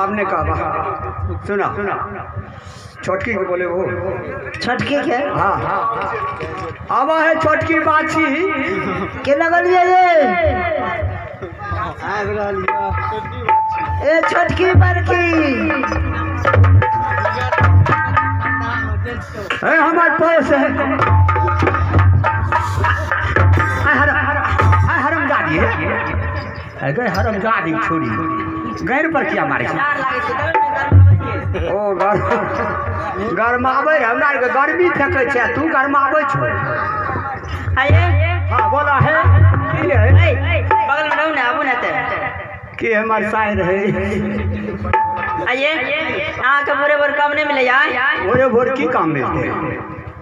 आब नहीं कहबा। सुना छोटकी के बोले वो छोटकी के? हाँ आवा है छोटकी बाछी के लगलिए ये ए छोटकी बड़की ए हमार पड़ोस है। आय हरमजादी है गए हरमजादी छोरी गैर पर किया मारे ओ गरमाबै हमरा आरके गर्मी फेंकै छै तू गरमाबै छौ। हाँ बोला है की है बगल में रहू ना आबू ना ते की हमर साइर है। आइए अहाँके भोरे भोर काम नहीं मिले यार। भोरे भोर की काम मिलते?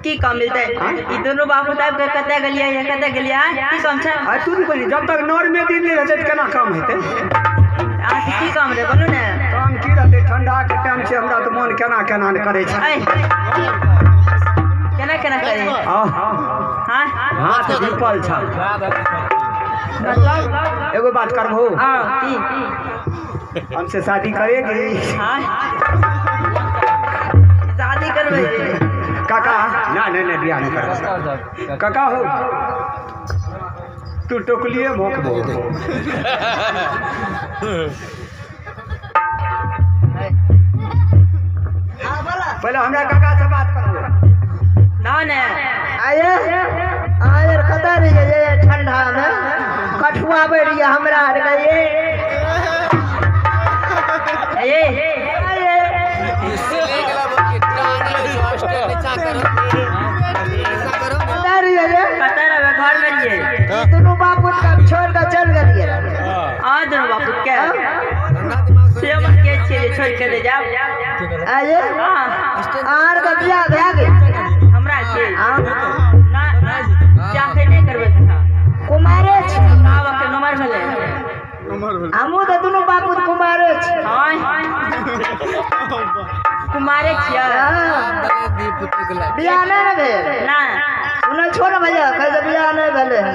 की काम मिलते ई दोनों बापू साहब के कतऽ गेलियै या कतऽ गेलियै की काम छै? आ तू नहीं बोली जब तक नर में दिन नहीं रहते केना काम हेतै? अहाँके की काम रहै बोलू ने? काम की रहतै ठंडा के टाइम छै हमरा तऽ मोन केना केना ने करै छै। केना केना करै? हाँ हाथ झुकल छ। एगो बात करबो? हाँ की? हमसे शादी करेगी? हाँ शादी करबै। काका ना नहीं नहीं बियाह नहीं करबै। काका हो तू टोकलिए भोंकबो। पहले हमरा काका से बात करो। ना ने आये आये कतऽ रहियै ये ठंडा में कठुआबै रहियै हमरा आरके ये आये कतऽ रहबै? घर में रहियै। दुनू बापू के छोड़ के चल गेलियै। अहाँ दुनू बापू के से के छियै छोड़ के ले जाब? आये आर के बियाह भए गेल? हमरा के ना चाहे नहीं करबै कुमारे छी। आब के नंबर भेलै? हमहूँ तऽ दुनू बापू कुमारे छी। हाँ कुमारे छियै। बियाह नहि ने भेल? ना सुनै छौ ने भैया कहै छै बियाह नहि भेलै हन।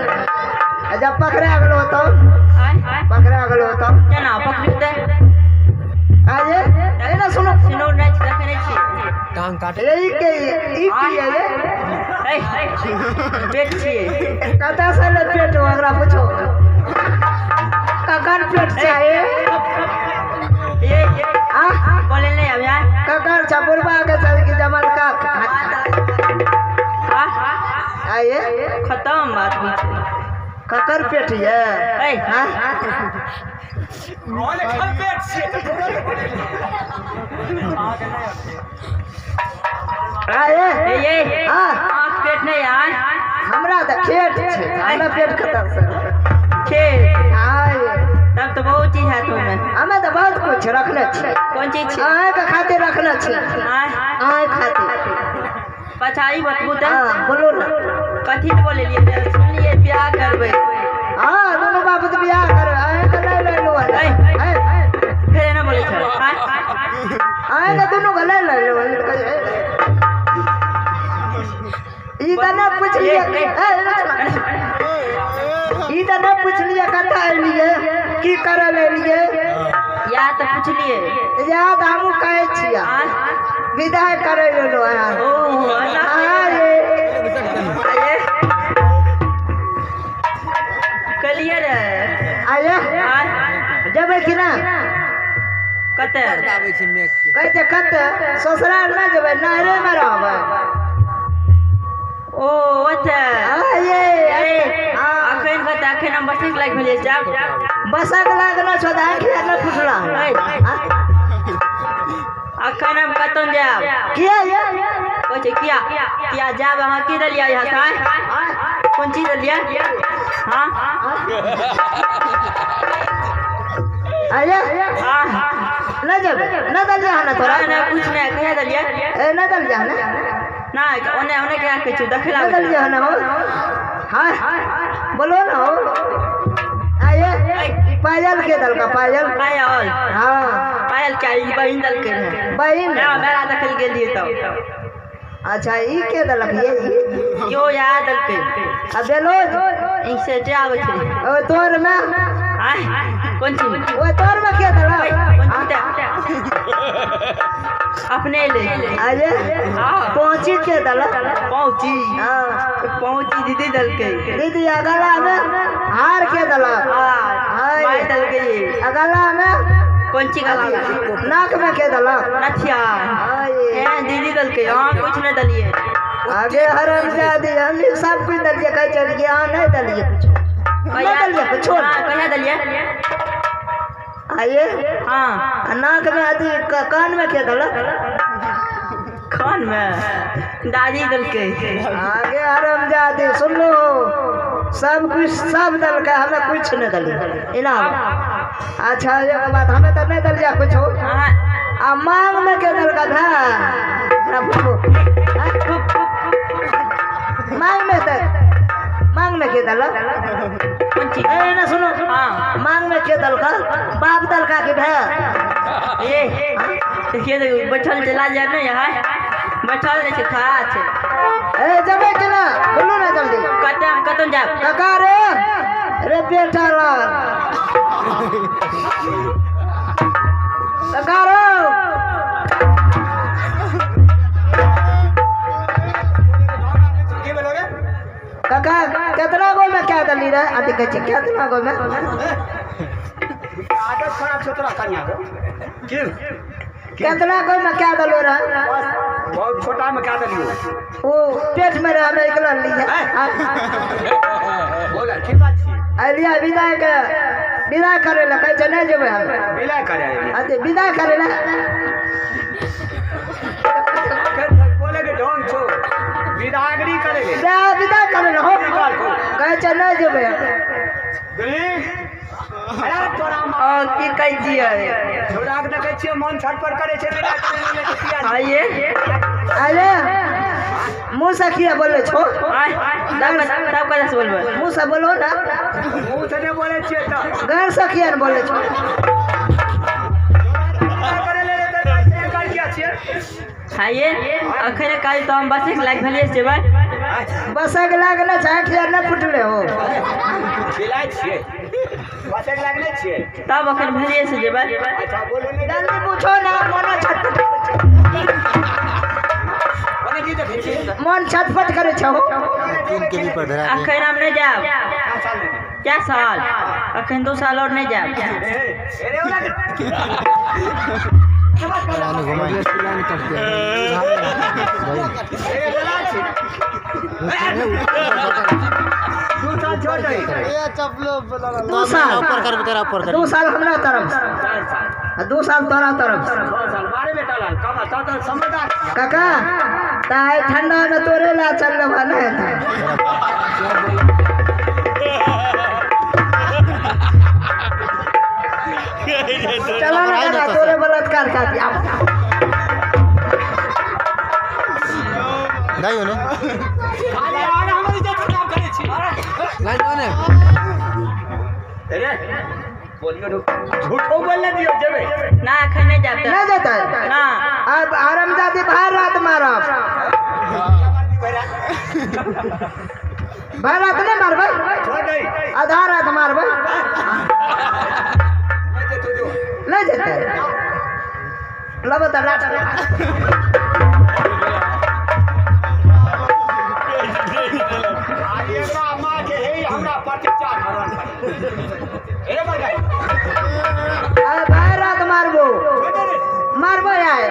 जब पकड़ा गेलो तब पकड़ा गेलो तब केना पकड़तै? आये ए ना सुनो सुनो नहि छी देखै नहि छियै। टांग काट ई के ई की है ये? ए पेट छियै। कतऽ से ले पेट ओकरा पूछो ककर पेट चाहे? ये आ बोले नहीं अब यार ककर छ बुढ़बा के चल की जमलका? आये खत्म बात भी छै। ककर पेट ये? हाँ आये ये हाँ पेट नहीं यार हमरा तऽ खेत छै हमरा पेट कतऽ से खेत? आये तब तो बहुत चीज है तुम्हें। हमें तो बहुत कुछ रखने छी। कौन चीज छी? अहाँके खातिर रखने छी। अहाँके खातिर। पछाड़ी बतबू तऽ। हाँ बोलू ने कथी तऽ बोललियै? सुनलियै बियाह करबै। हाँ दुनू बापू तऽ बियाह करबै। अहाँके नहि लेलहुँ फेर एना बोलै छै? अहाँके दुनू के नहि लेलहुँ। ई तऽ नहि पुछलियै ई तऽ नहि पुछलियै कतऽ एलियै की करै लए एलियै? या तऽ पुछलियै। इएह तऽ हमहूँ कहै छियै विदाइ करै लेलहुँ अहाँ। कहलियै रे आये जेबै कि ना? कतऽ कहै छै कतऽ ससुराल नहि जेबै नहरेमे रहबै। ओ ओतऽ अखन कतऽ? अखन हम बसक लागि भेलियै जाब। बसक लागि नहि छौ तऽ आँखि आर नहि फुटला? अखन हम कतऽ जायब? किया कहै छै किया किया जायब? अहाँ की देलियै यहाँ से? कोन चीज देलियै? हाँ आये नहि जेबै? नहि देलियै हन तोरा? नहि कुछ नहि कहिया देलियै? ए नहि देलियै हन? नहि ओने ओने क्या कहै छियै देखै नहि लागै। देलियै हन हो? हाँ बोलो ना हो। आये पायल के दलका पायल? पायल हाँ पायल क्या ई बहिन दलकै रहै। बहिन मेला देखल गेलियै तब। अच्छा ई के दलक ये? यो याद दलकै। आ बेलोज ई से आबै छै। ओ तोर में आय कोन चीज? ओ तोर में के दलक? कोन चीज? अपने ले अरे पहुंची के दलक पहुंची। हां पहुंची दीदी दलके। दीदी अगला में हार के दलक। हां भाई दलके। अगला में कौन ची गला नाक में के दलक नथिया। ए दीदी दलके। हां कुछ नहीं दलिए। आगे हरामजादी हम सब कुछ दलिए कह चल गया। हां नहीं दलिए कुछ नहीं दलिए कुछ। हां कहिया दलिए आइए। हां नाक में आदि कान में के दलक कान में दादी दलके। आगे हरामजादी सुन लो सब कुछ सब दलके हमें कुछ नहीं दलिए इनाम। अच्छा ये बात हमें तो नहीं दलिया कुछ हो। आ मांग में के दलका था मांग में तक मांग में के दलक ए ना सुनो। हां मांग में के दलका बाप दलका के भै ए देखिए देखो बैठल चला जाए ना यहाँ बैठल नहीं छै खड़ा छै। ए जबे के ना बोलो ना जल्दी कतम कतम जाब काका रे रे बेटा ला काका रे काका कितना गो में क्या दली रे अति कहै छै कितना गो में आदत खराब छै तोरा कन्या के कितना गो में क्या दलो रे बहुत छोटा में क्या दलियो ओ पेट में रह में निकल लिया। बोल ठीक बात छी अलिया विदा के विदा करे ला कहै छै नहीं जेबै हम विदा करे अति विदा करे ला बोले के ढोंग छो विदागरी करे ले विदा करे ला हो कहै छै नहीं जेबै। अरे तोरा और की कहै छियै छोड़ा के देखै छियै मन छटपट करे छै विदा करे ले किया आइए अरे मुँह से किया बोले छो तब कदा से बोलबै मुँह से बोलो ना मुँह से नहीं बोले छियै त घर से किया ने बोले छो करे ले त ऐसे कर किया छियै। आइए अखन काल तो हम बस एक लाख भेलिए जेबै बसक लागने चाहे किया नहीं फुटले हो खिलाय छियै बसक लागने छियै तब अखन भेलिए से जेबै। अच्छा बोलू ने जल्दी पूछो ना मन छटपट मन छटपट करे छो अखन हम नहीं जाब क्या साल अखन 2 साल और नहीं जाब। दो साल 2 साल हमरा तरफ 2 साल तोरा तरफ काका ताई ठंडा में तोरे ला चल रहा नहीं। चला ना काका तोरे बलात्कार कर दिया नहीं होने नहीं होने अरे बोलियो झूठो बोलने दियो जेबे ना अखन नहीं जाब नहीं जाता है ना। अब आरामजादी बाहर रात मारब बाहर रात नहीं मारबै आधा रात मारबै नहीं जाता है लब तो रात बाहर रात मारबो मारबो यार।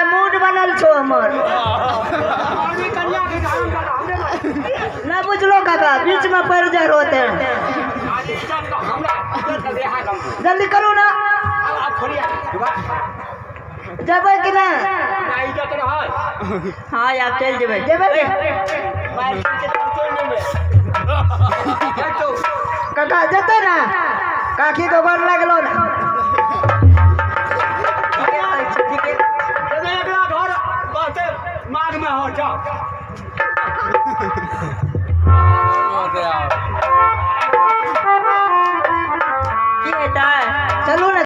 मूड बनल छो हमर ना बुझलो काका बीच में पड़ जाए रोते हैं। जल्दी करो ना जबै कि ना। हाँ आप चल जेबै जेबै काका जतै ना काकी को गोर लागलो ना। माघ में हो जाओ। हो गया। की हेतै? चलू ने।